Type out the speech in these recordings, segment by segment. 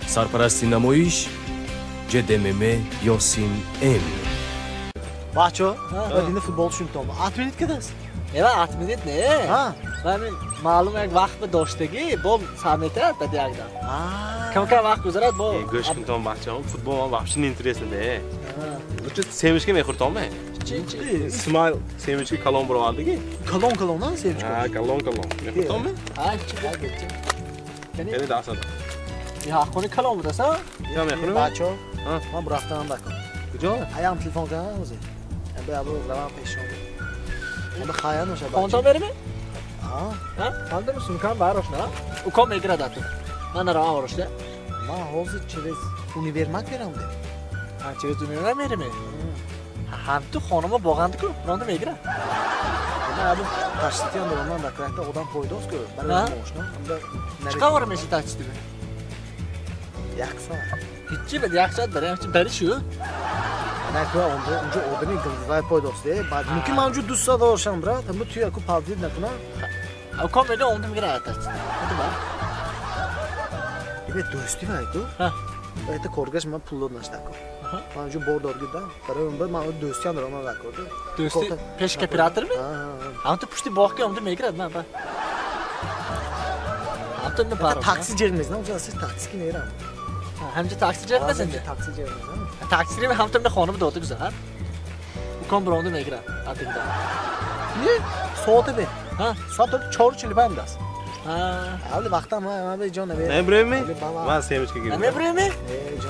Сарпарасти намоиш ЖДММ Ёсин М. Бачо, дина футбол шунтом. Отменить кадаст? Ева отменить не. Ва маълум як вақт ба доштагӣ, бо сар метаят баъд якдам. Кам-кам вақт гузарад бо. Гӯш кунтом, бачаҳо, футбол ман вообще не интересно не. Лучше семечка мехӯртом ме? Чи чи? Смайл семечка калон баровардагӣ. Калон калон на семечка? Ҳа, калон калон. Мехӯртом ме? Ҳа, чи чи? Кани дасад. Ҳаққони калон будааст, ҳа? Я мехӯрам. Бачо, ман бурафтанам бакун. Куҷо? Аям телефон кардам ҳозир. Абу равам пешон. Аба хаян оша бачо. Хонто берими? Ҳа. Ҳа? Хонто сумкам барош на? Уком мегирад ату. Ман наравам орош, да? Ман ҳозир через универмаг мерам де. Ҳа, через универмаг мерими? Ҳам ту хонама боғанд ку, ронда мегирад. Ман абу ташситиям дорам, дар крайта одам пойдост ку, барои мошина. Чӣ қавора меши ташситиби? Як соат. Ҳичи бад як соат барои чи бари шу? Наку онҷо одами гилдизай пойдост, баъд мумкин ман онҷо 2 соат дошам, брат, ҳама ту яку павдид накунам. Уком мега омда мегирад ташсити. Ибе дӯсти вай ту? Это коргаш ман пул дод наштаку. Ман онҷо бор дод гирдам. Барои он ман дӯстиам дорам ман вакорда. Дӯсти пеш кооператор ми? Ҳам ту пушти боғ ки омда мегирад ман ба. Ҳам ту не. Такси ҷеғ мезанам, онҷо асли такси ки мерам. Ҳамҷо такси ҷеғ мезанди? Такси ҷеғ мезанам. Такси ри ҳам ту не хонум дода гузар. Уком биромда мегирад атигда. Не, соате бе. Ҳа? Соат 4:45 даст. Ҳа. Ҳали вақтам ман бе ҷон набе. Намебуреми? Ман семечка гирифтам. Намебуреми?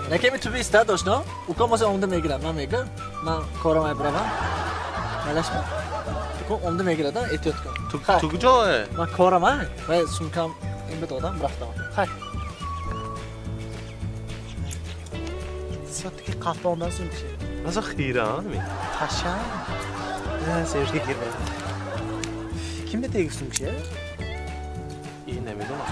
Накеми ту биста дошт, но? Уком ҳозир омда мегирад. Ман мегӯям, ман корам айбуравам. Малашма. Уком омда мегирад, эҳтиёт кун. Ту куҷо? Ман корам ай. Ва сумкам ин бидодам, рафтам. Хай. Всё-таки қафондан сумки. Расо хира, ми? Паша. Семечка гирифтам. Ким бе теги сумки? И намедонам.